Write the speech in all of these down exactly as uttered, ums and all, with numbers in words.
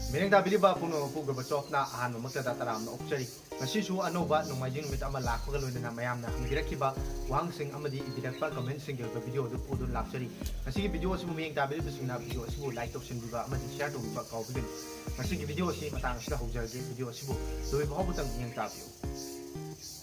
ꯃꯤꯠꯌꯦꯡ ꯇꯥꯕꯤꯔꯤꯕ ꯄꯨꯝꯅꯃꯛꯄꯨ ꯒꯣꯔꯕꯆꯣꯞꯅ ꯑꯍꯥꯟꯕꯃꯛꯇꯗ ꯇꯔꯥꯝꯅ ꯑꯣꯛꯆꯔꯤ꯫ ꯉꯁꯤꯁꯨ ꯑꯅꯧꯕ ꯅꯣꯡꯃꯥꯏꯖꯤꯡ ꯅꯨꯃꯤꯠ ꯑꯃ ꯂꯥꯛꯄꯒ ꯂꯣꯏꯅꯅ ꯃꯌꯥꯝꯅ ꯍꯪꯕꯤꯔꯛꯈꯤꯕ ꯋꯥꯍꯪꯁꯤꯡ ꯑꯃꯗꯤ ꯏꯕꯤꯔꯛꯄ ꯀꯃꯦꯟꯁꯤꯡꯒꯤ ꯑꯣꯏꯕ ꯚꯤꯗꯤꯑꯣ ꯑꯗꯨ ꯄꯨꯗꯨꯅ ꯂꯥꯛꯆꯔꯤ꯫ ꯉꯁꯤꯒꯤ ꯚꯤꯗꯤꯑꯣ ꯑꯁꯤꯕꯨ ꯃꯤꯠꯌꯦꯡ ꯇꯥꯕꯤꯔꯤꯕꯁꯤꯡꯅ ꯚꯤꯗꯤꯑꯣ ꯑꯁꯤꯕꯨ ꯂꯥꯏꯛ ꯇꯧꯁꯤꯟꯕꯤꯕ ꯑꯃꯗꯤ ꯁꯤꯌꯥꯔ ꯇꯧꯕꯤꯕ ꯀꯥꯎꯕꯤꯒꯅꯨ꯫ ꯉꯁꯤꯒꯤ ꯚꯤꯗꯤꯑꯣ ꯑꯁꯤ ꯃꯇꯥꯡ ꯑꯁꯤꯗ ꯍꯧꯖꯔꯒꯦ꯫ ꯚꯤꯗꯤꯑꯣ ꯑꯁꯤꯕꯨ ꯂꯣꯏꯕ ꯐꯥꯎꯕꯇꯪ ꯃꯤꯠꯌꯦꯡ ꯇꯥꯕꯤꯌꯨ꯫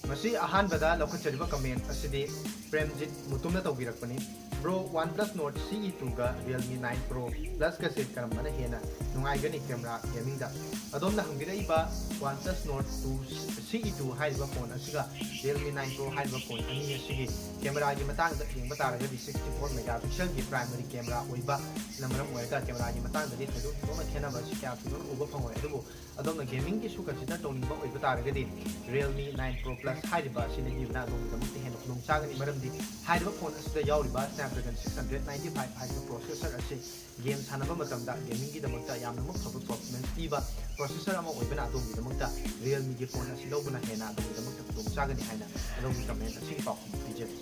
ꯃꯁꯤ ꯑꯍꯥꯟꯕꯗ ꯂꯧꯈꯠꯆꯔꯤꯕ ꯀꯃꯦꯟ ꯑꯁꯤꯗꯤ ꯄ꯭ꯔꯦꯝꯖꯤꯠ ꯃꯨꯇꯨꯝꯅ ꯇꯧꯕꯤꯔꯛꯄꯅꯤ꯫ Bro, OnePlus Nord C E two ꯒ Realme nine Pro Plus ꯒꯁꯦ ꯀꯔꯝꯕꯅ ꯍꯦꯟꯅ ꯅꯨꯡꯉꯥꯏꯒꯅꯤ ꯀꯦꯃꯦꯔꯥ ꯒꯦꯃꯤꯡꯗ? ꯑꯗꯣꯝꯅ ꯍꯪꯕꯤꯔꯛꯏꯕ OnePlus Nord two C E two ꯍꯥꯏꯔꯤꯕ ꯐꯣꯟ ꯑꯁꯤꯒ Realme nine Pro ꯍꯥꯏꯔꯤꯕ ꯐꯣꯟ ꯑꯅꯤ ꯑꯁꯤꯒꯤ ꯀꯦꯃꯦꯔꯥꯒꯤ ꯃꯇꯥꯡꯗ ꯌꯦꯡꯕ ꯇꯥꯔꯒꯗꯤ sixty four megapixel ꯒꯤ primary camera ꯑꯣꯏꯕ ꯁꯤꯅ ꯃꯔꯝ ꯑꯣꯏꯔꯒ ꯀꯦꯃꯦꯔꯥꯒꯤ ꯃꯇꯥꯡꯗꯗꯤ ꯊꯣꯏꯗꯣꯛ ꯍꯦꯟꯗꯣꯛꯅ ꯈꯦꯠꯅꯕ ꯑꯁꯤ ꯀꯌꯥ ꯊꯣꯏꯗꯣꯛꯅ ꯎꯕ ꯐꯪꯉꯣꯏ꯫ ꯑꯗꯨꯕꯨ ꯑꯗꯣꯝꯅ ꯒꯦꯃꯤꯡꯒꯤꯁꯨ ꯀꯟꯁꯤꯗꯔ ꯇꯧꯅꯤꯡꯕ ꯑꯣꯏꯕ ꯇꯥꯔꯒꯗꯤ Realme nine Pro Plus ꯍꯥꯏꯔꯤꯕ ꯑꯁꯤ ꯂꯩꯕꯤꯕꯅ ꯑꯗꯣꯝꯒꯤꯗꯃꯛꯇ ꯍꯦꯟꯅ ꯈꯨꯗꯣꯡ ꯆꯥꯒꯅꯤ꯫ ꯃꯔꯝꯗꯤ ꯍꯥꯏꯔꯤꯕ ꯐꯣꯟ ꯑꯁꯤꯗ ꯌꯥꯎꯔꯤꯕ Snapdragon six hundred ninety five ꯍꯥꯏꯔꯤꯕ ꯄ꯭ꯔꯣꯁꯦꯁꯔ ꯑꯁꯤ ꯒꯦꯝ ꯁꯥꯟꯅꯕ ꯃꯇꯝꯗ ꯒꯦꯃꯤꯡꯒꯤꯗꯃꯛꯇ ꯌꯥꯝꯅꯃꯛ ꯐꯕ ꯄꯔꯐꯣꯔꯃꯦꯟꯁ ꯄꯤꯕ ꯄ꯭ꯔꯣꯁꯦꯁꯔ ꯑꯃ ꯑꯣꯏꯕꯅ ꯑꯗꯣꯝꯒꯤꯗꯃꯛꯇ Realme ꯒꯤ ꯐꯣꯟ ꯑꯁꯤ ꯂꯧꯕꯅ ꯍꯦꯟꯅ ꯑꯗꯣꯝꯒꯤꯗꯃꯛꯇ ꯈꯨꯗꯣꯡ ꯆꯥꯒꯅꯤ ꯍꯥꯏꯅ ꯑꯗꯣꯝꯒꯤ ꯀꯃꯦꯟ ꯑꯁꯤꯒꯤ ꯄꯥꯎꯈꯨꯝ ꯄꯤꯖꯔꯤ꯫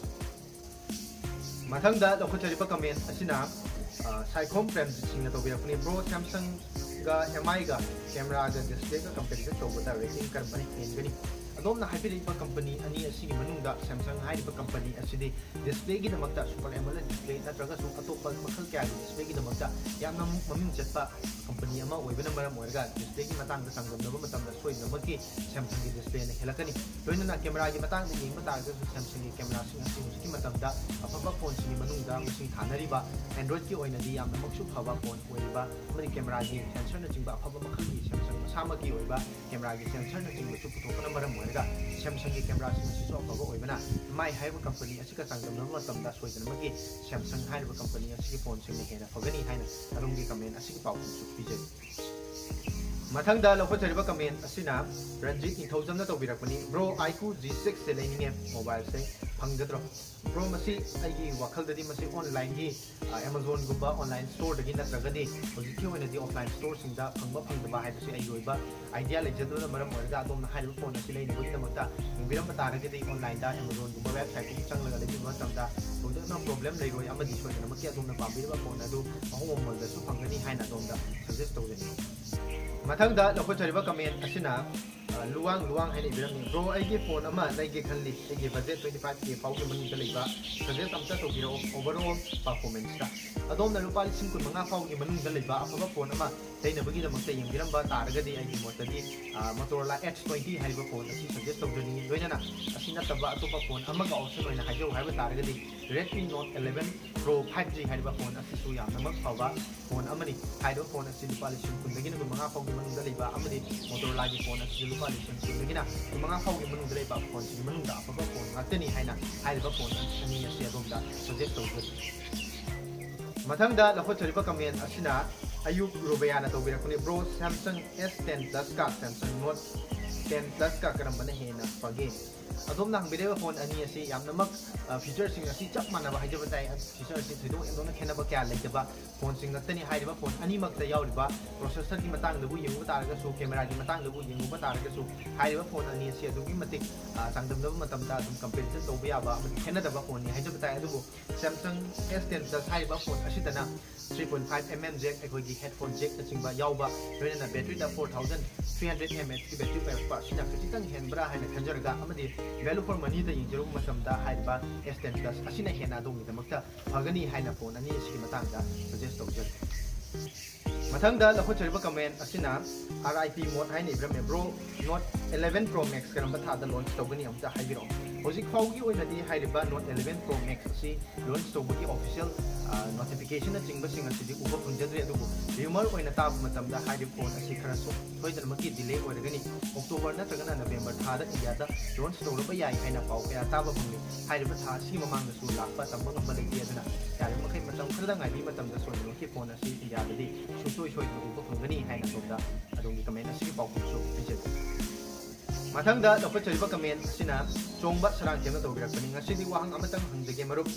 ꯃꯊꯪꯗ ꯂꯧꯈꯠꯆꯔꯤꯕ ꯀꯃꯦꯟ ꯑꯁꯤꯅ, ꯑ, ꯁꯥꯏꯈꯣꯝ ꯄ꯭ꯔꯦꯝꯖꯤꯠ ꯁꯤꯡꯅ ꯇꯧꯕꯤꯔꯛꯄꯅꯤ꯫ ꯕ꯭ꯔꯣ, ꯁꯦꯝꯁꯪꯒ ꯑꯦꯝ ꯑꯥꯏꯒ ꯀꯦꯃꯦꯔꯥꯒ ꯗꯤꯁꯄ꯭ꯂꯦꯒ ꯀꯝꯄꯦꯔꯤꯖꯟ ꯇꯧꯕꯗ ꯔꯦꯇꯤꯡ ꯀꯔꯝꯕꯅ ꯍꯦꯟꯒꯅꯤ? ꯑꯗꯣꯝꯅ ꯍꯥꯏꯕꯤꯔꯛꯏꯕ ꯀꯝꯄꯅꯤ ꯑꯅꯤ ꯑꯁꯤꯒꯤ ꯃꯅꯨꯡꯗ ꯁꯦꯝꯁꯪ ꯍꯥꯏꯔꯤꯕ ꯀꯝꯄꯅꯤ ꯑꯁꯤꯗꯤ ꯗꯤꯁꯄ꯭ꯂꯦꯒꯤꯗꯃꯛꯇ ꯁꯨꯄꯔ ꯑꯦꯃꯣꯂꯦꯗ ꯗꯤꯁꯄ꯭ꯂꯦ ꯅꯠꯇ꯭ꯔꯒꯁꯨ ꯑꯇꯣꯞꯄ ꯃꯈꯜ ꯀꯌꯥꯒꯤ ꯗꯤꯁꯄ꯭ꯂꯦꯒꯤꯗꯃꯛꯇ ꯌꯥꯝꯅ ꯃꯃꯤꯡ ꯆꯠꯄ ꯀꯝꯄꯅꯤ ꯑꯃ ꯑꯣꯏꯕꯅ ꯃꯔꯝ ꯑꯣꯏꯔꯒ ꯗꯤꯁꯄ꯭ꯂꯦꯒꯤ ꯃꯇꯥꯡꯗ ꯆꯥꯡꯗꯝꯅꯕ ꯃꯇꯝꯗ ꯁꯣꯏꯗꯅꯃꯛꯀꯤ ꯁꯦꯝꯁꯪꯒꯤ ꯗꯤꯁꯄ꯭ꯂꯦꯅ ꯍꯦꯜꯂꯛꯀꯅꯤ꯫ ꯂꯣꯏꯅꯅ ꯀꯦꯃꯦꯔꯥꯒꯤ ꯃꯇꯥꯡꯗ ꯌꯦꯡꯕ ꯇꯥꯔꯒꯁꯨ ꯁꯦꯝꯁꯪꯒꯤ ꯀꯦꯃꯦꯔꯥꯁꯤꯡ ꯑꯁꯤ ꯍꯧꯖꯤꯛꯀꯤ ꯃꯇꯝꯗ ꯑꯐꯕ ꯐꯣꯟꯁꯤꯡꯒꯤ ꯃꯅꯨꯡꯗ ꯃꯁꯤꯡ ꯊꯥꯅꯔꯤꯕ Androidꯀꯤ ꯑꯣꯏꯅꯗꯤ ꯌꯥꯝꯅꯃꯛꯁꯨ ꯐꯕ ꯐꯣꯟ ꯑꯣꯏꯔꯤꯕ ꯑꯃꯗꯤ ꯀꯦꯃꯦꯔꯥꯒꯤ ꯁꯦꯟꯁꯔꯅꯆꯤꯡꯕ ꯑꯐꯕ ꯃꯈꯜꯒꯤ ꯁꯦꯝꯁꯪ ꯃꯁꯥꯃꯛꯀꯤ ꯑꯣꯏꯕ ꯀꯦꯃꯦꯔꯥꯒꯤ ꯁꯦꯟꯁꯔꯅꯆꯤꯡꯕꯁꯨ ꯄꯨꯊꯣꯛꯄꯅ ꯃꯔꯝ ꯑꯣꯏꯔꯒ ꯁꯦꯝꯁꯪꯒꯤ ꯀꯦꯃꯦꯔꯥꯁꯤꯡ ꯑꯁꯤꯁꯨ ꯑꯐꯕ ꯑꯣꯏꯕꯅ ꯃꯥꯏ ꯍꯥꯏꯔꯤꯕ ꯀꯝꯄꯅꯤ ꯑꯁꯤꯒ ꯆꯥꯡꯗꯝꯅꯕ ꯃꯇꯝꯗ ꯁꯣꯏꯗꯅꯃꯛꯀꯤ ꯁꯦꯝꯁꯪ ꯍꯥꯏꯔꯤꯕ ꯀꯝꯄꯅꯤ ꯑꯁꯤꯒꯤ ꯐꯣꯟꯁꯤꯡꯅ ꯍꯦꯟꯅ ꯐꯒꯅꯤ ꯍꯥꯏꯅ ꯑꯗꯣꯝꯒꯤ ꯀꯃꯦꯟ ꯑꯁꯤꯒꯤ ꯄꯥꯎꯈꯨꯝꯁꯨ ꯄꯤꯖꯔꯤ꯫ ꯃꯊꯪꯗ ꯂꯧꯈꯠꯆꯔꯤꯕ ꯀꯃꯦꯟ ꯑꯁꯤꯅ ꯔꯟꯖꯤꯠ ꯅꯤꯡꯊꯧꯖꯝꯅ ꯇꯧꯕꯤꯔꯛꯄꯅꯤ꯫ ꯕ꯭ꯔꯣ, ꯑꯥꯏꯀꯨ ꯖꯤ ꯁꯤꯛꯁꯁꯦ ꯂꯩꯅꯤꯡꯉꯦ, ꯃꯣꯕꯥꯏꯜꯁꯦ ꯐꯪꯒꯗ꯭ꯔꯣ? ꯕ꯭ꯔꯣ, ꯃꯁꯤ ꯑꯩꯒꯤ ꯋꯥꯈꯜꯗꯗꯤ ꯃꯁꯤ ꯑꯣꯟꯂꯥꯏꯟꯒꯤ, ꯑ, ꯑꯦꯃꯥꯖꯣꯟꯒꯨꯝꯕ ꯑꯣꯟꯂꯥꯏꯟ ꯁ꯭ꯇꯣꯔꯗꯒꯤ ꯅꯠꯇ꯭ꯔꯒꯗꯤ ꯍꯧꯖꯤꯛꯀꯤ ꯑꯣꯏꯅꯗꯤ ꯑꯣꯐꯂꯥꯏꯟ ꯁ꯭ꯇꯣꯔꯁꯤꯡꯗ ꯐꯪꯕ ꯐꯪꯗꯕ ꯍꯥꯏꯕꯁꯤ ꯑꯩꯒꯤ ꯑꯣꯏꯕ ꯑꯥꯏꯗꯤꯌꯥ ꯂꯩꯖꯗꯕꯅ ꯃꯔꯝ ꯑꯣꯏꯔꯒ ꯑꯗꯣꯝꯅ ꯍꯥꯏꯔꯤꯕ ꯐꯣꯟ ꯑꯁꯤ ꯂꯩꯅꯕꯒꯤꯗꯃꯛꯇ ꯌꯦꯡꯕꯤꯔꯝꯕ ꯇꯥꯔꯒꯗꯤ ꯑꯣꯟꯂꯥꯏꯟꯗ ꯑꯦꯃꯥꯖꯣꯟꯒꯨꯝꯕ ꯋꯦꯕꯁꯥꯏꯠꯇꯒꯤ ꯆꯪꯂꯒ ꯂꯩꯕꯤꯕ ꯃꯇꯝꯗ ꯊꯣꯏꯗꯣꯛꯅ ꯄ꯭ꯔꯣꯕ꯭ꯂꯦꯝ ꯂꯩꯔꯣꯏ ꯑꯃꯗꯤ ꯁꯣꯏꯗꯅꯃꯛꯀꯤ ꯑꯗꯣꯝꯅ ꯄꯥꯝꯕꯤꯔꯤꯕ ꯐꯣꯟ ꯑꯗꯨ ꯑꯍꯣꯡꯕ ꯃꯃꯜꯗꯁꯨ ꯐꯪꯒꯅꯤ ꯍꯥꯏꯅ ꯑꯗꯣꯝꯗ ꯁꯖꯦꯁ ꯇꯧꯖꯅꯤꯡꯏ꯫ ꯃꯊꯪꯗ ꯂꯧꯈꯠꯆꯔꯤꯕ comment ꯑꯁꯤꯅ, ꯑ, ꯂꯨꯋꯥꯡ ꯂꯨꯋꯥꯡ ꯍꯥꯏꯅ ꯏꯕꯤꯔꯝꯃꯤ, "Bro, ꯑꯩꯒꯤ phone ꯑꯃ ꯂꯩꯒꯦ ꯈꯜꯂꯤ, ꯑꯩꯒꯤ budget twenty five K ꯐꯥꯎꯒꯤ ꯃꯅꯨꯡꯗ ꯂꯩꯕ, suggest ꯑꯝꯇ ꯇꯧꯕꯤꯔꯛꯑꯣ, overall performance ꯇ꯫ ꯑꯗꯣꯝꯅ ꯂꯨꯄꯥ ꯂꯤꯁꯤꯡ ꯀꯨꯟꯃꯉꯥ ꯐꯥꯎꯒꯤ ꯃꯅꯨꯡꯗ ꯂꯩꯕ ꯑꯐꯕ phone ꯑꯃ ꯂꯩꯅꯕꯒꯤꯗꯃꯛꯇ ꯌꯦꯡꯕꯤꯔꯝꯕ ꯇꯥꯔꯒꯗꯤ ꯑꯩꯒꯤ ꯃꯣꯠꯇꯗꯤ, ꯑ, Motorola H twenty ꯍꯥꯏꯔꯤꯕ phone ꯑꯁꯤ suggest ꯇꯧꯖꯅꯤꯡꯏ꯫ ꯂꯣꯏꯅꯅ ꯑꯁꯤ ꯅꯠꯇꯕ ꯑꯇꯣꯞꯄ phone ꯑꯃꯒ option ꯑꯣꯏꯅ ꯍꯥꯏꯖꯧ ꯍꯥꯏꯕ ꯇꯥꯔꯒꯗꯤ Redmi Note eleven Pro five G ꯍꯥꯏꯔꯤꯕ phone ꯑꯁꯤꯁꯨ ꯌꯥꯝꯅꯃꯛ ꯐꯕ phone ꯑꯃꯅꯤ꯫ ꯍꯥꯏꯔꯤꯕ phone ꯑꯁꯤ ꯂꯨꯄꯥ ꯂꯤꯁꯤꯡ ꯀꯨꯟꯗꯒꯤꯅ ꯀꯨꯟꯃꯉꯥ ꯐꯥꯎꯒꯤ ꯃꯅꯨꯡꯗ ꯂꯩꯕ ꯑꯃꯗꯤ Motorolaꯒꯤ phone ꯑꯁꯤꯁꯨ ꯂꯨꯄꯥ ꯂꯤꯁꯤꯡ ꯀꯨꯟꯗꯒꯤꯅ ꯀꯨꯟꯃꯉꯥ ꯐꯥꯎꯒꯤ ꯃꯅꯨꯡꯗ ꯂꯩꯕ phoneꯁꯤꯒꯤ ꯃꯅꯨꯡꯗ ꯑꯐꯕ phone ꯉꯥꯛꯇꯅꯤ ꯍꯥꯏꯅ ꯍꯥꯏꯔꯤꯕ phone ꯑꯅꯤ ꯑꯁꯤ ꯑꯗꯣꯝꯗ suggest ꯇꯧꯖꯔꯤ꯫ ꯃꯊꯪꯗ ꯂꯧꯈꯠꯆꯔꯤꯕ comment ꯑꯁꯤꯅ ꯑꯌꯨꯛ ꯔꯨꯕꯩꯌꯥꯅ ꯇꯧꯕꯤꯔꯛꯄꯅꯤ, "Bro, Samsung S ten Plus ꯀ Samsung Note ten Plus ꯀ ꯀꯔꯝꯕꯅ ꯍꯦꯟꯅ ꯐꯒꯦ?" ꯑꯗꯣꯝꯅ ꯍꯪꯕꯤꯔꯤꯕ phone ꯑꯅꯤ ꯑꯁꯤ ꯌꯥꯝꯅꯃꯛ, ꯑ, featureꯁꯤꯡ ꯑꯁꯤ ꯆꯞ ꯃꯥꯟꯅꯕ ꯍꯥꯏꯖꯕ ꯇꯥꯏ꯫ Featureꯁꯤ ꯊꯣꯏꯗꯣꯛ ꯍꯦꯟꯗꯣꯛꯅ ꯈꯦꯠꯅꯕ ꯀꯌꯥ ꯂꯩꯇꯕ phoneꯁꯤꯡ ꯉꯥꯛꯇꯅꯤ꯫ ꯍꯥꯏꯔꯤꯕ phone ꯑꯅꯤꯃꯛꯇ ꯌꯥꯎꯔꯤꯕ processorꯒꯤ ꯃꯇꯥꯡꯗꯕꯨ ꯌꯦꯡꯉꯨꯕ ꯇꯥꯔꯒꯁꯨ, cameraꯒꯤ ꯃꯇꯥꯡꯗꯕꯨ ꯌꯦꯡꯉꯨꯕ ꯇꯥꯔꯒꯁꯨ, ꯍꯥꯏꯔꯤꯕ phone ꯑꯅꯤ ꯑꯁꯤ ꯑꯗꯨꯛꯀꯤ ꯃꯇꯤꯛ, ꯑ, ꯆꯥꯡꯗꯝꯅꯕ ꯃꯇꯝꯗ ꯑꯗꯨꯝ comparison ꯇꯧꯕ ꯌꯥꯕ ꯑꯃꯗꯤ ꯈꯦꯠꯅꯗꯕ phoneꯅꯤ ꯍꯥꯏꯖꯕ ꯇꯥꯏ꯫ ꯑꯗꯨꯕꯨ Samsung S ten Plus ꯍꯥꯏꯔꯤꯕ phone ꯑꯁꯤꯗꯅ three point five mm jack, ꯑꯩꯈꯣꯏꯒꯤ headphone jackꯅꯆꯤꯡꯕ ꯌꯥꯎꯕ, ꯂꯣꯏꯅꯅ batteryꯗ four thousand three hundred mAh ꯀꯤ battery ꯑꯣꯏꯔꯛꯄ ꯑꯁꯤꯅ ꯈꯖꯤꯛꯇꯪ ꯍꯦꯟꯕ꯭ꯔꯥ ꯍꯥꯏꯅ ꯈꯟꯖꯔꯒ, ꯑꯃꯗꯤ value for moneyꯗ ꯌꯦꯡꯖꯔꯨꯕ ꯃꯇꯝꯗ ꯍꯥꯏꯔꯤꯕ S ten Plus ꯑꯁꯤꯅ ꯍꯦꯟꯅ ꯑꯗꯣꯝꯒꯤꯗꯃꯛꯇ ꯐꯒꯅꯤ ꯍꯥꯏꯅ phone ꯑꯅꯤ ꯑꯁꯤꯒꯤ ꯃꯇꯥꯡꯗ suggest ꯇꯧꯖꯔꯤ꯫ ꯃꯊꯪꯗ ꯂꯧꯈꯠꯆꯔꯤꯕ comment ꯑꯁꯤꯅ R I P Mode ꯍꯥꯏꯅ ꯏꯕꯤꯔꯝꯃꯦ, "Bro, Note eleven Pro Max ꯀꯔꯝꯕ ꯊꯥꯗ launch ꯇꯧꯒꯅꯤ, ꯑꯃꯨꯛꯇ ꯍꯥꯏꯕꯤꯔꯛꯑꯣ?" ꯍꯧꯖꯤꯛ ꯐꯥꯎꯕꯒꯤ ꯑꯣꯏꯅꯗꯤ ꯍꯥꯏꯔꯤꯕ Note eleven Pro Max ꯑꯁꯤ launch ꯇꯧꯕꯒꯤ official, ꯑ, notificationꯅꯆꯤꯡꯕꯁꯤꯡ ꯑꯁꯤꯗꯤ ꯎꯕ ꯐꯪꯖꯗ꯭ꯔꯤ, ꯑꯗꯨꯕꯨ rumor ꯑꯣꯏꯅ ꯇꯥꯕ ꯃꯇꯝꯗ ꯍꯥꯏꯔꯤꯕ phone ꯑꯁꯤ ꯈꯔ ꯁꯣ-, ꯁꯣꯏꯗꯅꯃꯛꯀꯤ delay ꯑꯣꯏꯔꯒꯅꯤ꯫ October ꯅꯠꯇ꯭ꯔꯒꯅ November ꯊꯥꯗ Indiaꯗ launch ꯇꯧꯔꯕ ꯌꯥꯏ ꯍꯥꯏꯅ ꯄꯥꯎ ꯀꯌꯥ ꯇꯥꯕ ꯐꯪꯂꯤ꯫ ꯍꯥꯏꯔꯤꯕ ꯊꯥ ꯑꯁꯤꯒꯤ ꯃꯃꯥꯡꯗꯁꯨ ꯂꯥꯛꯄ ꯇꯝꯕ ꯉꯝꯕ ꯂꯩꯇꯦ, ꯑꯗꯨꯅ ꯌꯥꯔꯤꯕꯃꯈꯩ ꯃꯇꯝ ꯈꯔꯗ ꯉꯥꯏꯕꯤꯕ ꯃꯇꯝꯗ ꯁꯣꯏꯗꯅꯃꯛꯀꯤ phone ꯑꯁꯤ Indiaꯗꯗꯤ ꯁꯨꯡꯁꯣꯏ ꯁꯣꯏꯗꯅ ꯎꯕ ꯐꯪꯒꯅꯤ ꯍꯥꯏꯅ ꯑꯗꯣꯝꯗ ꯑꯗꯣꯝꯒꯤ comment ꯑꯁꯤꯒꯤ ꯄꯥꯎꯈꯨꯝꯁꯨ ꯄꯤꯖꯒꯦ꯫ ꯃꯊꯪꯗ ꯂꯧꯈꯠꯆꯔꯤꯕ comment ꯑꯁꯤꯅ ꯆꯣꯡꯕ ꯁꯔꯥꯡꯊꯦꯝꯅ ꯇꯧꯕꯤꯔꯛꯄꯅꯤ꯫ "ꯉꯁꯤꯗꯤ ꯋꯥꯍꯪ ꯑꯃꯇꯪ ꯍꯪꯖꯒꯦ ꯃꯔꯨꯞ,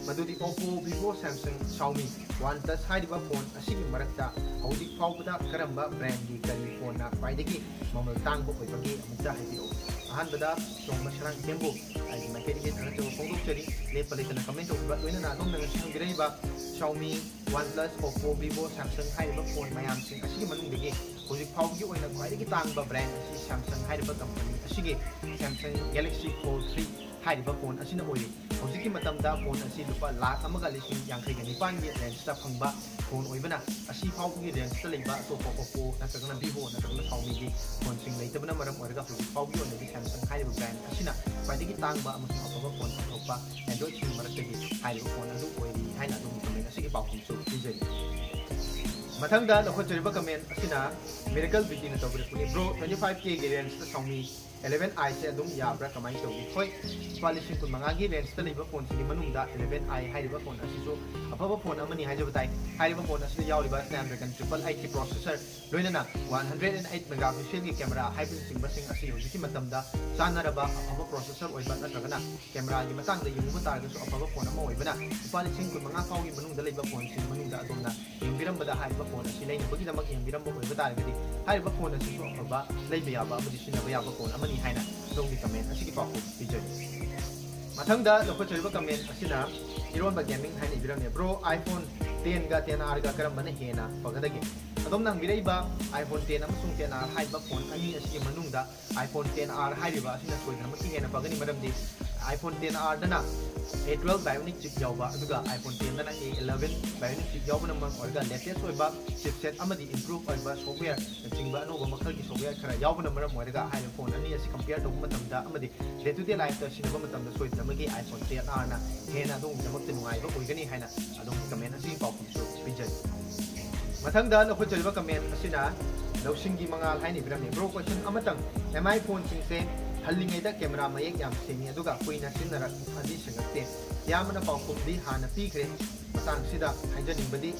ꯃꯗꯨꯗꯤ Oppo, Vivo, Samsung, Xiaomi, OnePlus ꯍꯥꯏꯔꯤꯕ phone ꯑꯁꯤꯒꯤ ꯃꯔꯛꯇ ꯍꯧꯖꯤꯛ ꯐꯥꯎꯕꯗ ꯀꯔꯝꯕ brandꯒꯤ ꯀꯔꯤ phoneꯅ ꯈ꯭ꯋꯥꯏꯗꯒꯤ ꯃꯃꯜ ꯇꯥꯡꯕ ꯑꯣꯏꯕꯒꯦ? ꯑꯃꯨꯛꯇ ꯍꯥꯏꯕꯤꯔꯛꯎ꯫" ꯑꯍꯥꯟꯕꯗ ꯆꯣꯡꯕ ꯁꯔꯥꯡꯊꯦꯝꯕꯨ ꯑꯩꯒꯤ ꯃꯥꯏꯀꯩꯗꯒꯤ ꯊꯥꯒꯠꯆꯕ ꯐꯣꯡꯗꯣꯛꯆꯔꯤ꯫ ꯂꯦꯞꯄ ꯂꯩꯇꯅ comment ꯇꯧꯕꯤꯕ, ꯂꯣꯏꯅꯅ ꯑꯗꯣꯝꯅ ꯉꯁꯤ ꯍꯪꯕꯤꯔꯛꯏꯕ Xiaomi, OnePlus, Oppo, Vivo, Samsung ꯍꯥꯏꯔꯤꯕ phone ꯃꯌꯥꯝꯁꯤꯡ ꯑꯁꯤꯒꯤ ꯃꯅꯨꯡꯗꯒꯤ ꯍꯧꯖꯤꯛ ꯐꯥꯎꯕꯒꯤ ꯑꯣꯏꯅ ꯈ꯭ꯋꯥꯏꯗꯒꯤ ꯇꯥꯡꯕ ꯕ꯭ꯔꯥꯟ ꯑꯁꯤ ꯁꯦꯝꯁꯪ ꯍꯥꯏꯔꯤꯕ ꯀꯝꯄꯅꯤ ꯑꯁꯤꯒꯤ ꯁꯦꯝꯁꯪ ꯒꯦꯂꯦꯛꯁꯤ ꯐꯣꯜꯗ ꯊ꯭ꯔꯤ ꯍꯥꯏꯔꯤꯕ ꯐꯣꯟ ꯑꯁꯤꯅ ꯑꯣꯏꯔꯤ꯫ ꯍꯧꯖꯤꯛꯀꯤ ꯃꯇꯝꯗ ꯐꯣꯟ ꯑꯁꯤ ꯂꯨꯄꯥ ꯂꯥꯈ ꯑꯃꯒ ꯂꯤꯁꯤꯡ ꯌꯥꯡꯈꯩꯒ ꯅꯤꯄꯥꯟꯒꯤ ꯔꯦꯟꯖꯇ ꯐꯪꯕ ꯐꯣꯟ ꯑꯣꯏꯕꯅ, ꯑꯁꯤ ꯐꯥꯎꯕꯒꯤ ꯔꯦꯟꯖꯇ ꯂꯩꯕ ꯑꯇꯣꯞꯄ Oppo ꯅꯠꯇ꯭ꯔꯒꯅ Vivo ꯅꯠꯇ꯭ꯔꯒꯅ Xiaomiꯒꯤ ꯐꯣꯟꯁꯤꯡ ꯂꯩꯇꯕꯅ ꯃꯔꯝ ꯑꯣꯏꯔꯒ ꯍꯧꯖꯤꯛ ꯐꯥꯎꯕꯒꯤ ꯑꯣꯏꯅꯗꯤ ꯁꯦꯝꯁꯪ ꯍꯥꯏꯔꯤꯕ ꯕ꯭ꯔꯥꯟ ꯑꯁꯤꯅ ꯈ꯭ꯋꯥꯏꯗꯒꯤ ꯇꯥꯡꯕ ꯑꯃꯁꯨꯡ ꯑꯐꯕ ꯐꯣꯟ ꯄꯨꯊꯣꯛꯄ Androidꯁꯤꯡ ꯃꯔꯛꯇꯒꯤ ꯍꯥꯏꯔꯤꯕ ꯐꯣꯟ ꯑꯗꯨ ꯑꯣꯏꯔꯤ ꯍꯥꯏꯅ ꯑꯗꯣꯝꯒꯤ ꯀꯃꯦꯟ ꯑꯁꯤꯒꯤ ꯄꯥꯎꯈꯨꯝꯁꯨ ꯄꯤꯖꯔꯤ꯫ ꯃꯊꯪꯗ ꯂꯧꯈꯠꯆꯔꯤꯕ ꯀꯃꯦꯟ ꯑꯁꯤꯅ Miracle Beautyꯅ ꯇꯧꯕꯤꯔꯛꯄꯅꯤ꯫ Bro, twenty five Kꯒꯤ ꯔꯦꯟꯖꯇ Xiaomi eleven Iꯁꯦ ꯑꯗꯨꯝ ꯌꯥꯕ꯭ꯔꯥ, ꯀꯃꯥꯏꯅ ꯇꯧꯏ? ꯍꯣꯏ, ꯂꯨꯄꯥ ꯂꯤꯁꯤꯡ ꯀꯨꯟꯃꯉꯥꯒꯤ ꯔꯦꯟꯖꯇ ꯂꯩꯕ ꯐꯣꯟꯁꯤꯒꯤ ꯃꯅꯨꯡꯗ eleven I ꯍꯥꯏꯔꯤꯕ ꯐꯣꯟ ꯑꯁꯤꯁꯨ ꯑꯐꯕ ꯐꯣꯟ ꯑꯃꯅꯤ ꯍꯥꯏꯖꯕ ꯇꯥꯏ꯫ ꯍꯥꯏꯔꯤꯕ ꯐꯣꯟ ꯑꯁꯤꯗ ꯌꯥꯎꯔꯤꯕ Snapdragon triple eight ꯀꯤ processor ꯂꯣꯏꯅꯅ one hundred and eight megapixelꯒꯤ camera ꯍꯥꯏꯕꯅꯆꯤꯡꯕꯁꯤꯡ ꯑꯁꯤ ꯍꯧꯖꯤꯛꯀꯤ ꯃꯇꯝꯗ ꯆꯥꯟꯅꯔꯕ ꯑꯐꯕ processor ꯑꯣꯏꯕ ꯅꯠꯇ꯭ꯔꯒꯅ cameraꯒꯤ ꯃꯇꯥꯡꯗ ꯌꯦꯡꯉꯨꯕ ꯇꯥꯔꯒꯁꯨ ꯑꯐꯕ ꯐꯣꯟ ꯑꯃ ꯑꯣꯏꯕꯅ, ꯂꯨꯄꯥ ꯂꯤꯁꯤꯡ ꯀꯨꯟꯃꯉꯥ ꯐꯥꯎꯒꯤ ꯃꯅꯨꯡꯗ ꯂꯩꯕ ꯐꯣꯟꯁꯤꯡ ꯃꯅꯨꯡꯗ ꯑꯗꯣꯝꯅ ꯌꯦꯡꯕꯤꯔꯝꯕꯗ, ꯍꯥꯏꯔꯤꯕ ꯐꯣꯟ ꯑꯁꯤ ꯂꯩꯅꯕꯒꯤꯗꯃꯛ ꯌꯦꯡꯕꯤꯔꯝꯕ ꯑꯣꯏꯕ ꯇꯥꯔꯒꯗꯤ, ꯍꯥꯏꯔꯤꯕ ꯐꯣꯟ ꯑꯁꯤꯁꯨ ꯑꯐꯕ, ꯂꯩꯕ ꯌꯥꯕ ꯑꯃꯗꯤ ꯁꯤꯖꯤꯟꯅꯕ ꯌꯥꯕ ꯐꯣꯟ ꯑꯃꯅꯤ ꯍꯥꯏꯅ ꯑꯗꯣꯝꯒꯤ ꯀꯃꯦꯟ ꯑꯁꯤꯒꯤ ꯄꯥꯎꯈꯨꯝ ꯄꯤꯖꯔꯤ꯫ ꯃꯊꯪꯗ ꯂꯧꯈꯠꯆꯔꯤꯕ ꯀꯃꯦꯟ ꯑꯁꯤꯅ ꯏꯔꯣꯟꯕ Gaming ꯍꯥꯏꯅ ꯏꯕꯤꯔꯝꯃꯤ꯫ Bro, iPhone tenꯒ ten Rꯒ ꯀꯔꯝꯕꯅ ꯍꯦꯟꯅ ꯐꯒꯗꯒꯦ? ꯑꯗꯣꯝꯅ ꯍꯪꯕꯤꯔꯛꯏꯕ iPhone ten ꯑꯃꯁꯨꯡ ten R ꯍꯥꯏꯔꯤꯕ ꯐꯣꯟ ꯑꯅꯤ ꯑꯁꯤꯒꯤ ꯃꯅꯨꯡꯗ iPhone ten R ꯍꯥꯏꯔꯤꯕ ꯑꯁꯤꯅ ꯁꯣꯏꯗꯅꯃꯛꯀꯤ ꯍꯦꯟꯅ ꯐꯒꯅꯤ, ꯃꯔꯝꯗꯤ iPhone ten Rꯗꯅ A twelve Bionic chip ꯌꯥꯎꯕ, ꯑꯗꯨꯒ iPhone tenꯗꯅ A eleven Bionic chip ꯌꯥꯎꯕꯅ ꯃꯔꯝ ꯑꯣꯏꯔꯒ latest ꯑꯣꯏꯕ chipset ꯑꯃꯗꯤ improve ꯑꯣꯏꯕ softwareꯅꯆꯤꯡꯕ ꯑꯅꯧꯕ ꯃꯈꯜꯒꯤ software ꯈꯔ ꯌꯥꯎꯕꯅ ꯃꯔꯝ ꯑꯣꯏꯔꯒ ꯍꯥꯏꯔꯤꯕ ꯐꯣꯟ ꯑꯅꯤ ꯑꯁꯤ compare ꯇꯧꯕ ꯃꯇꯝꯗ ꯑꯃꯗꯤ day to day lifeꯇ ꯁꯤꯖꯤꯟꯅꯕ ꯃꯇꯝꯗ ꯁꯣꯏꯗꯅꯃꯛꯀꯤ iPhone ten Rꯅ ꯍꯦꯟꯅ ꯑꯗꯣꯝꯒꯤꯗꯃꯛꯇ ꯅꯨꯡꯉꯥꯏꯕ ꯑꯣꯏꯒꯅꯤ ꯍꯥꯏꯅ ꯑꯗꯣꯝꯒꯤ ꯀꯃꯦꯟ ꯑꯁꯤꯒꯤ ꯄꯥꯎꯈꯨꯝꯁꯨ ꯄꯤꯖꯔꯤ꯫ ꯃꯊꯪꯗ ꯂꯧꯈꯠꯆꯔꯤꯕ ꯀꯃꯦꯟ ꯑꯁꯤꯅ ꯂꯧꯁꯤꯡꯒꯤ ꯃꯉꯥꯜ ꯍꯥꯏꯅ ꯏꯕꯤꯔꯝꯃꯤ꯫ Bro, question ꯑꯃꯇꯪ, M I ꯐꯣꯟꯁꯤꯡꯁꯦ ꯍꯜꯂꯤꯉꯩꯗ ꯀꯦꯃꯦꯔꯥ ꯃꯌꯦꯛ ꯌꯥꯝ ꯁꯦꯡꯉꯤ, ꯑꯗꯨꯒ ꯀꯨꯏꯅ ꯁꯤꯖꯤꯟꯅꯔꯛꯑꯗꯤ ꯁꯦꯡꯉꯛꯇꯦ꯫ ꯏꯌꯥꯝꯕꯅ ꯄꯥꯎꯈꯨꯝꯗꯤ ꯍꯥꯟꯅ ꯄꯤꯈ꯭ꯔꯦ꯫ ꯃꯇꯥꯡꯁꯤꯗ ꯍꯥꯏꯖꯅꯤꯡꯕꯗꯤ,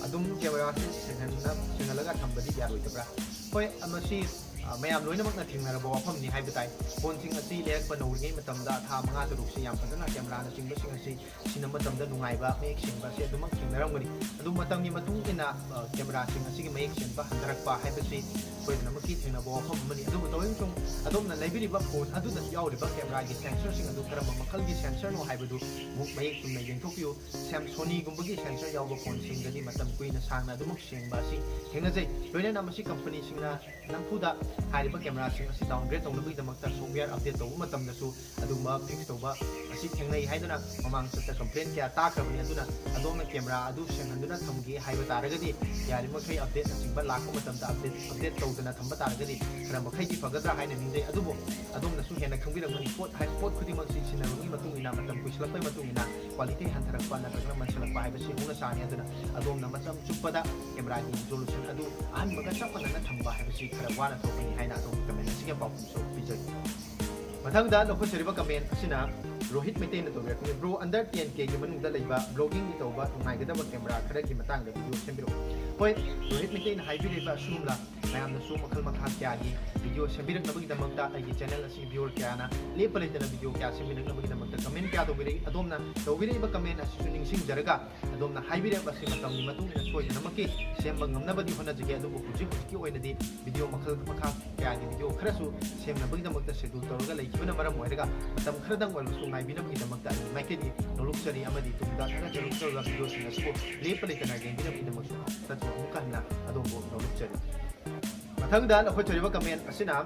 ꯑꯗꯨꯝ ꯀꯦꯃꯦꯔꯥꯁꯦ ꯁꯦꯡꯍꯟꯅ-, ꯁꯦꯡꯍꯜꯂꯒ ꯊꯝꯕꯗꯤ ꯌꯥꯔꯣꯏꯗꯕ꯭ꯔꯥ? ꯍꯣꯏ, ꯃꯁꯤ ꯑ, ꯃꯌꯥꯝ ꯂꯣꯏꯅꯃꯛꯅ ꯊꯦꯡꯅꯔꯕ ꯋꯥꯐꯝꯅꯤ ꯍꯥꯏꯕ ꯇꯥꯏ꯫ ꯐꯣꯟꯁꯤꯡ ꯑꯁꯤ ꯂꯩꯔꯛꯄ ꯅꯧꯔꯤꯉꯩ ꯃꯇꯝꯗ ꯊꯥ ꯃꯉꯥ ꯇꯔꯨꯛꯁꯤ ꯌꯥꯝ ꯐꯖꯅ ꯀꯦꯃꯦꯔꯥꯅꯆꯤꯡꯕꯁꯤꯡ ꯑꯁꯤ ꯁꯤꯖꯤꯟꯅꯕ ꯃꯇꯝꯗ ꯅꯨꯡꯉꯥꯏꯕ, ꯃꯌꯦꯛ ꯁꯦꯡꯕ ꯑꯁꯤ ꯑꯗꯨꯃꯛ ꯊꯦꯡꯅꯔꯝꯒꯅꯤ꯫ ꯑꯗꯨ ꯃꯇꯝꯒꯤ ꯃꯇꯨꯡ ꯏꯟꯅ, ꯑ, ꯀꯦꯃꯦꯔꯥꯁꯤꯡ ꯑꯁꯤꯒꯤ ꯃꯌꯦꯛ ꯁꯦꯡꯕ ꯍꯟꯊꯔꯛꯄ ꯍꯥꯏꯕꯁꯤ ꯁꯣꯏꯗꯅꯃꯛꯀꯤ ꯊꯦꯡꯅꯕ ꯋꯥꯐꯝ ꯑꯃꯅꯤ꯫ ꯑꯗꯨꯕꯨ ꯇꯧꯔꯤꯕꯁꯨ ꯑꯗꯣꯝꯅ ꯂꯩꯕꯤꯔꯤꯕ ꯐꯣꯟ ꯑꯗꯨꯗ ꯌꯥꯎꯔꯤꯕ ꯀꯦꯃꯦꯔꯥꯒꯤ ꯁꯦꯟꯁꯔꯁꯤꯡ ꯑꯗꯨ ꯀꯔꯝꯕ ꯃꯈꯜꯒꯤ ꯁꯦꯟꯁꯔꯅꯣ ꯍꯥꯏꯕꯗꯨ ꯑꯃꯨꯛ ꯃꯌꯦꯛ ꯆꯨꯝꯅ ꯌꯦꯡꯊꯣꯛꯄꯤꯌꯨ꯫ ꯁꯦꯝ-, ꯁꯣꯅꯤꯒꯨꯝꯕꯒꯤ ꯁꯦꯟꯁꯔ ꯌꯥꯎꯕ ꯐꯣꯟꯁꯤꯡꯗꯗꯤ ꯃꯇꯝ ꯀꯨꯏꯅ ꯁꯥꯡꯅ ꯑꯗꯨꯃꯛ ꯁꯦꯡꯕ ꯑꯁꯤ ꯊꯦꯡꯅꯖꯩ꯫ ꯂꯣꯏꯅꯅ ꯃꯁꯤ ꯀꯝꯄꯅꯤꯁꯤꯡꯅ ꯅꯝꯐꯨꯗ ꯍꯥꯏꯔꯤꯕ ꯀꯦꯃꯦꯔꯥꯁꯤꯡ ꯑꯁꯤ downgrade ꯇꯧꯅꯕꯒꯤꯗꯃꯛꯇ software update ꯇꯧꯕ ꯃꯇꯝꯗꯁꯨ ꯑꯗꯨꯒꯨꯝꯕ fix ꯇꯧꯕ ꯑꯁꯤ ꯊꯦꯡꯅꯩ ꯍꯥꯏꯗꯨꯅ ꯃꯃꯥꯡ ꯆꯠꯇ complaint ꯀꯌꯥ ꯇꯥꯈ꯭ꯔꯕꯅꯤ꯫ ꯑꯗꯨꯅ ꯑꯗꯣꯝꯅ ꯀꯦꯃꯦꯔꯥ ꯑꯗꯨ ꯁꯦꯡꯍꯟꯗꯨꯅ ꯊꯝꯒꯦ ꯍꯥꯏꯕ ꯇꯥꯔꯒꯗꯤ, ꯌꯥꯔꯤꯕꯃꯈꯩ update ꯅꯆꯤꯡꯕ ꯂꯥꯛꯄ ꯃꯇꯝꯗ update, update ꯇꯧꯗꯅ ꯊꯝꯕ ꯇꯥꯔꯒꯗꯤ ꯈꯔ ꯃꯈꯩꯗꯤ ꯐꯒꯗ꯭ꯔꯥ ꯍꯥꯏꯅ ꯅꯤꯡꯖꯩ꯫ ꯑꯗꯨꯕꯨ ꯑꯗꯣꯝꯅꯁꯨ ꯍꯦꯟꯅ ꯈꯪꯕꯤꯔꯝꯒꯅꯤ, ꯄꯣꯠ ꯍꯥꯏ-, ꯄꯣꯠ ꯈꯨꯗꯤꯡꯃꯛꯁꯤ ꯁꯤꯖꯤꯟꯅꯕꯒꯤ ꯃꯇꯨꯡ ꯏꯟꯅ, ꯃꯇꯝ ꯀꯨꯏꯁꯤꯜꯂꯛꯄꯒꯤ ꯃꯇꯨꯡ ꯏꯟꯅ quality ꯍꯟꯊꯔꯛꯄ ꯅꯠꯇ꯭ꯔꯒꯅ ꯃꯟꯁꯤꯜꯂꯛꯄ ꯍꯥꯏꯕꯁꯤ ꯍꯧꯅ ꯁꯥꯅꯤ꯫ ꯑꯗꯨꯅ ꯑꯗꯣꯝꯅ ꯃꯇꯝ ꯆꯨꯞꯄꯗ ꯀꯦꯃꯦꯔꯥꯒꯤ resolution ꯑꯗꯨ ꯑꯍꯟꯕꯒ ꯆꯞ ꯃꯥꯟꯅꯅ ꯊꯝꯕ ꯍꯥꯏꯕꯁꯤ ꯈꯔ ꯋꯥꯅ ꯊꯣꯛꯀꯅꯤ ꯍꯥꯏꯅ ꯑꯗꯣꯝꯒꯤ comment ꯑꯁꯤꯒꯤ ꯄꯥꯎꯈꯨꯝꯁꯨ ꯄꯤꯖꯔꯤ꯫ ꯃꯊꯪꯗ ꯂꯧꯈꯠꯆꯔꯤꯕ comment ꯑꯁꯤꯅ Rohit ꯃꯩꯇꯩꯅ ꯇꯧꯕꯤꯔꯛꯄꯅꯤ꯫ Bro, under ten K ꯒꯤ ꯃꯅꯨꯡꯗ ꯂꯩꯕ vlogging ꯒꯤ ꯇꯧꯕ ꯅꯨꯡꯉꯥꯏꯒꯗꯕ ꯀꯦꯃꯦꯔꯥ ꯈꯔꯒꯤ ꯃꯇꯥꯡꯗ video ꯁꯦꯝꯕꯤꯔꯛꯎ꯫ ꯍꯣꯏ, ꯔꯣꯍꯤꯠ ꯃꯩꯇꯩꯅ ꯍꯥꯏꯕꯤꯔꯤꯕ ꯑꯁꯤꯒꯨꯝꯅ ꯃꯌꯥꯝꯅꯁꯨ ꯃꯈꯜ ꯃꯈꯥ ꯀꯌꯥꯒꯤ video ꯁꯦꯝꯕꯤꯔꯛꯅꯕꯒꯤꯗꯃꯛꯇ ꯑꯩꯒꯤ channel ꯑꯁꯤꯒꯤ viewer ꯀꯌꯥꯅ ꯂꯦꯞꯄ ꯂꯩꯇꯅ video ꯀꯌꯥ ꯁꯦꯝꯕꯤꯔꯛꯅꯕꯒꯤꯗꯃꯛꯇ comment ꯀꯌꯥ ꯇꯧꯕꯤꯔꯛꯏ꯫ ꯑꯗꯣꯝꯅ ꯇꯧꯕꯤꯔꯛꯏꯕ comment ꯑꯁꯤꯁꯨ ꯅꯤꯡꯁꯤꯡꯖꯔꯒ ꯑꯗꯣꯝꯅ ꯍꯥꯏꯕꯤꯔꯛꯄ ꯑꯁꯤ ꯃꯇꯝꯒꯤ ꯃꯇꯨꯡ ꯏꯟꯅ ꯁꯣꯏꯗꯅꯃꯛꯀꯤ ꯁꯦꯝꯕ ꯉꯝꯅꯕꯗꯤ ꯍꯣꯠꯅꯖꯒꯦ꯫ ꯑꯗꯨꯕꯨ ꯍꯧꯖꯤꯛ ꯍꯧꯖꯤꯛꯀꯤ ꯑꯣꯏꯅꯗꯤ video ꯃꯈꯜ ꯃꯈꯥ ꯀꯌꯥꯒꯤ video ꯈꯔꯁꯨ ꯁꯦꯝꯅꯕꯒꯤꯗꯃꯛꯇ schedule ꯇꯧꯔꯒ ꯂꯩꯈꯤꯕꯅ ꯃꯔꯝ ꯑꯣꯏꯔꯒ ꯃꯇꯝ ꯈꯔꯗꯪ ꯑꯣꯏꯔꯕꯁꯨ ꯉꯥꯏꯕꯤꯅꯕꯒꯤꯗꯃꯛꯇ ꯑꯩꯒꯤ ꯃꯥꯏꯀꯩꯗꯒꯤ ꯅꯣꯂꯨꯛꯆꯔꯤ ꯑꯃꯗꯤ ꯇꯨꯡꯗ ꯊꯥꯒꯠꯆꯔꯛꯇꯧꯔꯤꯕ video ꯁꯤꯡ ꯑꯁꯤꯕꯨ ꯂꯦꯞꯄ ꯂꯩꯇꯅ ꯌꯦꯡꯕꯤꯅꯕꯒꯤꯗꯃꯛꯁꯨ ꯈꯛꯇꯁꯨ ꯑꯃꯨꯛꯀ ꯍꯟꯅ ꯑꯗꯣꯝꯕꯨ ꯅꯣꯂꯨꯛꯆꯔꯤ꯫ ꯃꯊꯪꯗ ꯂꯧꯈꯠꯆꯔꯤꯕ comment ꯑꯁꯤꯅ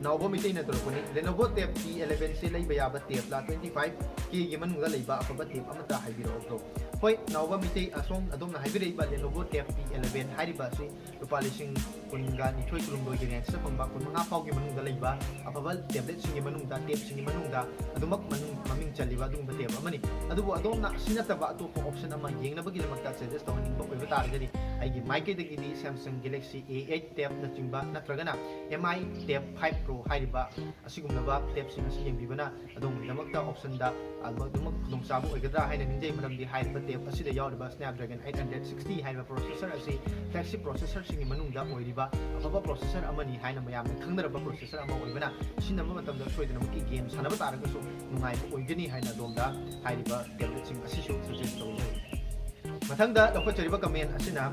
ꯅꯥꯎꯕ ꯃꯤꯇꯩꯅ ꯇꯧꯔꯛꯄꯅꯤ꯫ Lenovo Tab T eleven ꯁꯤ ꯂꯩꯕ ꯌꯥꯕ tablet ꯂꯥ? Twenty five K ꯒꯤ ꯃꯅꯨꯡꯗ ꯂꯩꯕ ꯑꯐꯕ tab ꯑꯃꯇ ꯍꯥꯏꯕꯤꯔꯛꯑꯣ bro꯫ ꯍꯣꯏ, ꯅꯥꯎꯕ ꯃꯤꯇꯩ, ꯑꯁꯣꯝ ꯑꯗꯣꯝꯅ ꯍꯥꯏꯕꯤꯔꯛꯏꯕ Lenovo Tab T eleven ꯍꯥꯏꯔꯤꯕ ꯑꯁꯤ ꯂꯨꯄꯥ ꯂꯤꯁꯤꯡ ꯀꯨꯟꯒ ꯅꯤꯊꯣꯏ ꯀꯨꯟꯍꯨꯝꯗꯣꯏꯒꯤ range ꯇ ꯐꯪꯕ ꯀꯨꯟꯃꯉꯥ ꯐꯥꯎꯒꯤ ꯃꯅꯨꯡꯗ ꯂꯩꯕ ꯑꯐꯕ tablet ꯁꯤꯡꯒꯤ ꯃꯅꯨꯡꯗ, tab ꯁꯤꯡꯒꯤ ꯃꯅꯨꯡꯗ ꯑꯗꯨꯃꯛ ꯃꯅꯨꯡ, ꯃꯃꯤꯡ ꯆꯜꯂꯤꯕ ꯑꯗꯨꯒꯨꯝꯕ tab ꯑꯃꯅꯤ꯫ ꯑꯗꯨꯕꯨ ꯑꯗꯣꯝꯅ ꯑꯁꯤ ꯅꯠꯇꯕ ꯑꯇꯣꯞꯄ option ꯑꯃ ꯌꯦꯡꯅꯕꯒꯤꯗꯃꯛꯇ suggest ꯇꯧꯍꯟꯅꯤꯡꯕ ꯑꯣꯏꯕ ꯇꯥꯔꯒꯗꯤ ꯑꯩꯒꯤ ꯃꯥꯏꯀꯩꯗꯒꯤꯗꯤ Samsung Galaxy A eight Tab ꯅꯆꯤꯡꯕ ꯅꯠꯇ꯭ꯔꯒꯅ M I Tab five Pro ꯍꯥꯏꯔꯤꯕ ꯑꯁꯤꯒꯨꯝꯂꯕ tab ꯁꯤꯡ ꯑꯁꯤ ꯌꯦꯡꯕꯤꯕꯅ ꯑꯗꯣꯝꯒꯤꯗꯃꯛꯇ option ꯗ ꯑꯗꯨꯃꯛ ꯈꯨꯗꯣꯡꯆꯥꯕ ꯑꯣꯏꯒꯗ꯭ꯔꯥ ꯍꯥꯏꯅ ꯅꯤꯡꯖꯩ꯫ ꯃꯔꯝꯗꯤ ꯍꯥꯏꯔꯤꯕ ꯇꯦꯞ ꯑꯁꯤꯗ ꯌꯥꯎꯔꯤꯕ Snapdragon eight hundred sixty ꯍꯥꯏꯔꯤꯕ processor ꯑꯁꯤ flagship processorꯁꯤꯡꯒꯤ ꯃꯅꯨꯡꯗ ꯑꯣꯏꯔꯤꯕ ꯑꯐꯕ processor ꯑꯃꯅꯤ ꯍꯥꯏꯅ ꯃꯌꯥꯝꯅ ꯈꯪꯅꯔꯕ processor ꯑꯃ ꯑꯣꯏꯕꯅ, ꯁꯤꯖꯤꯟꯅꯕ ꯃꯇꯝꯗ ꯁꯣꯏꯗꯅꯃꯛꯀꯤ game ꯁꯥꯟꯅꯕ ꯇꯥꯔꯒꯁꯨ ꯅꯨꯡꯉꯥꯏꯕ ꯑꯣꯏꯒꯅꯤ ꯍꯥꯏꯅ ꯑꯗꯣꯝꯗ ꯍꯥꯏꯔꯤꯕ tabletꯁꯤꯡ ꯑꯁꯤꯁꯨ suggest ꯇꯧꯖꯔꯤ꯫ ꯃꯊꯪꯗ ꯂꯧꯈꯠꯆꯔꯤꯕ comment ꯑꯁꯤꯅ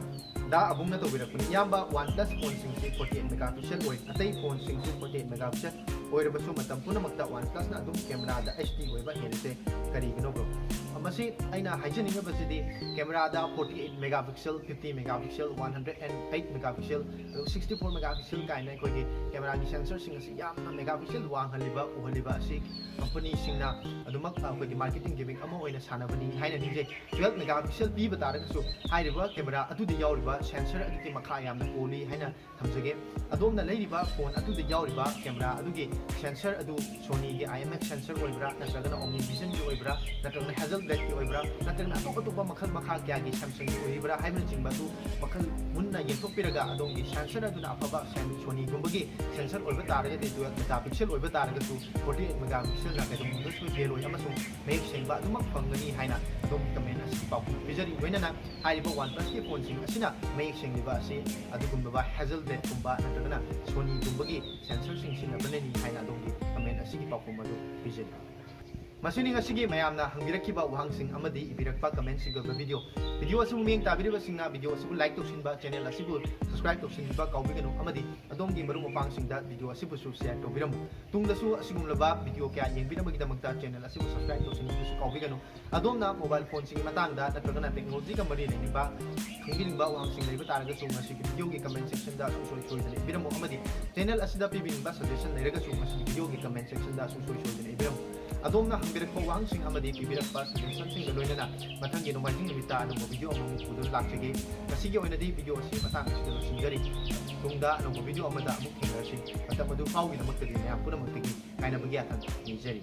ꯗꯥ ꯑꯕꯨꯡꯅ ꯇꯧꯕꯤꯔꯛꯄꯅꯤ꯫ "ꯏꯌꯥꯝꯕ, OnePlus phoneꯁꯤꯡꯁꯤ forty eight megapixel ꯑꯣꯏ, ꯑꯇꯩ phoneꯁꯤꯡꯁꯨ forty eight megapixel ꯑꯣꯏꯔꯕꯁꯨ ꯃꯇꯝ ꯄꯨꯝꯅꯃꯛꯇ OnePlusꯅ ꯑꯗꯨꯝ cameraꯗ HD ꯑꯣꯏꯕ ꯍꯦꯜꯂꯤꯁꯦ ꯀꯔꯤꯒꯤꯅꯣ bro?" ꯃꯁꯤ ꯑꯩꯅ ꯍꯥꯏꯖꯅꯤꯡꯉꯤꯕꯁꯤꯗꯤ, cameraꯗ forty eight megapixel, fifty megapixel, one hundred and eight megapixel, ꯑꯗꯨꯒ sixty four megapixel ꯀꯥꯏꯅ ꯑꯩꯈꯣꯏꯒꯤ cameraꯒꯤ sensorꯁꯤꯡ ꯑꯁꯤ ꯌꯥꯝꯅ megapixel ꯋꯥꯡꯍꯜꯂꯤꯕ, ꯎꯍꯜꯂꯤꯕ ꯑꯁꯤ companyꯁꯤꯡꯅ ꯑꯗꯨꯃꯛ ꯑꯩꯈꯣꯏꯒꯤ marketing gimmick ꯑꯃ ꯑꯣꯏꯅ ꯁꯥꯟꯅꯕꯅꯤ ꯍꯥꯏꯅ ꯅꯤꯡꯖꯩ꯫ Twelve megapixel ꯄꯤꯕ ꯇꯥꯔꯒꯁꯨ ꯍꯥꯏꯔꯤꯕ camera ꯑꯗꯨꯗ ꯌꯥꯎꯔꯤꯕ sensor ꯑꯗꯨꯒꯤ ꯃꯈꯥ ꯌꯥꯝꯅ ꯄꯣꯜꯂꯤ ꯍꯥꯏꯅ ꯊꯝꯖꯒꯦ꯫ ꯑꯗꯣꯝꯅ ꯂꯩꯔꯤꯕ phone ꯑꯗꯨꯗ ꯌꯥꯎꯔꯤꯕ camera ꯑꯗꯨꯒꯤ sensor ꯑꯗꯨ Sonyꯒꯤ IMX sensor ꯑꯣꯏꯕ꯭ꯔꯥ, ꯅꯠꯇ꯭ꯔꯒꯅ OmniVisionꯒꯤ ꯑꯣꯏꯕ꯭ꯔꯥ, ꯅꯠꯇ꯭ꯔꯒꯅ Hasselbladꯀꯤ ꯑꯣꯏꯕ꯭ꯔꯥ, ꯅꯠꯇ꯭ꯔꯒꯅ ꯑꯇꯣꯞ ꯑꯇꯣꯞꯄ ꯃꯈꯜ ꯃꯈꯥ ꯀꯌꯥꯒꯤ Samsungꯒꯤ ꯑꯣꯏꯔꯤꯕ꯭ꯔꯥ ꯍꯥꯏꯕꯅꯆꯤꯡꯕ ꯑꯗꯨ ꯋꯥꯈꯜ ꯃꯨꯟꯅ ꯌꯦꯡꯊꯣꯛꯄꯤꯔꯒ, ꯑꯗꯣꯝꯒꯤ sensor ꯑꯗꯨꯅ ꯑꯐꯕ Sam-, Sonyꯒꯨꯝꯕꯒꯤ sensor ꯑꯣꯏꯕ ꯇꯥꯔꯒꯗꯤ twelve megapixel ꯑꯣꯏꯕ ꯇꯥꯔꯒꯁꯨ forty eight megapixelꯅ ꯀꯩꯗꯧꯅꯨꯡꯗꯁꯨ ꯍꯦꯜꯂꯣꯏ ꯑꯃꯁꯨꯡ ꯃꯌꯦꯛ ꯁꯦꯡꯕ ꯑꯗꯨꯃꯛ ꯐꯪꯒꯅꯤ ꯍꯥꯏꯅ ꯑꯗꯣꯝꯒꯤ comment ꯑꯁꯤꯒꯤ ꯄꯥꯎꯈꯨꯝ ꯄꯤꯖꯔꯤ꯫ ꯂꯣꯏꯅꯅ ꯍꯥꯏꯔꯤꯕ OnePlusꯀꯤ phoneꯁꯤꯡ ꯑꯁꯤꯅ ꯃꯌꯦꯛ ꯁꯦꯡꯂꯤꯕ ꯑꯁꯤ ꯑꯗꯨꯒꯨꯝꯂꯕ Hasselbladꯀꯨꯝꯕ ꯅꯠꯇ꯭ꯔꯒꯅ Sonyꯒꯨꯝꯕꯒꯤ sensorꯁꯤꯡ ꯁꯤꯖꯤꯟꯅꯕꯅꯅꯤ ꯍꯥꯏꯅ ꯑꯗꯣꯝꯒꯤ comment ꯑꯁꯤꯒꯤ ꯄꯥꯎꯈꯨꯝ ꯑꯗꯨ ꯄꯤꯖꯔꯤ꯫ ꯃꯁꯤꯅꯤ ꯉꯁꯤꯒꯤ ꯃꯌꯥꯝꯅ ꯍꯪꯕꯤꯔꯛꯈꯤꯕ ꯋꯥꯍꯪꯁꯤꯡ ꯑꯃꯗꯤ ꯏꯕꯤꯔꯛꯄ commentꯁꯤꯡꯒꯤ ꯑꯣꯏꯕ video꯫ Video ꯑꯁꯤꯕꯨ ꯃꯤꯠꯌꯦꯡ ꯇꯥꯕꯤꯔꯤꯕꯁꯤꯡꯅ video ꯑꯁꯤꯕꯨ like ꯇꯧꯁꯤꯟꯕ, channel ꯑꯁꯤꯕꯨ subscribe ꯇꯧꯁꯤꯟꯕꯤꯕ ꯀꯥꯎꯕꯤꯒꯅꯨ ꯑꯃꯗꯤ ꯑꯗꯣꯝꯒꯤ ꯃꯔꯨꯞ ꯃꯄꯥꯡꯁꯤꯡꯗ video ꯑꯁꯤꯕꯨꯁꯨ share ꯇꯧꯕꯤꯔꯝꯃꯨ꯫ ꯇꯨꯡꯗꯁꯨ ꯑꯁꯤꯒꯨꯝꯂꯕ video ꯀꯌꯥ ꯌꯦꯡꯕꯤꯅꯕꯒꯤꯗꯃꯛꯇ channel ꯑꯁꯤꯕꯨ subscribe ꯇꯧꯁꯤꯟꯕꯤꯕꯁꯨ ꯀꯥꯎꯕꯤꯒꯅꯨ꯫ ꯑꯗꯣꯝꯅ mobile phoneꯁꯤꯡꯒꯤ ꯃꯇꯥꯡꯗ ꯅꯠꯇ꯭ꯔꯒꯅ technologyꯒ ꯃꯔꯤ ꯂꯩꯅꯕ ꯈꯪꯕꯤꯅꯤꯡꯕ ꯋꯥꯍꯪꯁꯤꯡ ꯂꯩꯕ ꯇꯥꯔꯒꯁꯨ ꯃꯁꯤꯒꯤ videoꯒꯤ comment sectionꯗ ꯁꯨꯡꯁꯣꯏ ꯁꯣꯏꯗꯅ ꯏꯕꯤꯔꯝꯃꯨ ꯑꯃꯗꯤ channel ꯑꯁꯤꯗ ꯄꯤꯕꯤꯅꯤꯡꯕ suggestion ꯂꯩꯔꯒꯁꯨ ꯃꯁꯤꯒꯤ videoꯒꯤ comment sectionꯗ ꯁꯨꯡꯁꯣꯏ ꯁꯣꯏꯗꯅ ꯏꯕꯤꯔꯝꯃꯨ꯫ ꯑꯗꯣꯝꯅ ꯍꯪꯕꯤꯔꯛꯄ ꯋꯥꯍꯪꯁꯤꯡ ꯑꯃꯗꯤ ꯄꯤꯕꯤꯔꯛꯄ suggestionꯁꯤꯡꯒ ꯂꯣꯏꯅꯅ ꯃꯊꯪꯒꯤ ꯅꯣꯡꯃꯥꯏꯖꯤꯡ ꯅꯨꯃꯤꯠꯇ ꯑꯅꯧꯕ video ꯑꯃꯃꯨꯛ ꯄꯨꯗꯨꯅ ꯂꯥꯛꯆꯒꯦ꯫ ꯉꯁꯤꯒꯤ ꯑꯣꯏꯅꯗꯤ video ꯑꯁꯤ ꯃꯇꯥꯡ ꯑꯁꯤꯗ ꯂꯣꯏꯁꯤꯟꯖꯔꯤ꯫ ꯇꯨꯡꯗ ꯑꯅꯧꯕ video ꯑꯃꯗ ꯑꯃꯨꯛ ꯊꯦꯡꯅꯔꯁꯤ꯫ ꯃꯇꯝ ꯑꯗꯨ ꯐꯥꯎꯒꯤꯗꯃꯛꯇꯗꯤ ꯃꯌꯥꯝ ꯄꯨꯝꯅꯃꯛꯇꯒꯤ ꯀꯥꯏꯅꯕꯒꯤ ꯌꯥꯊꯪ ꯅꯤꯖꯔꯤ꯫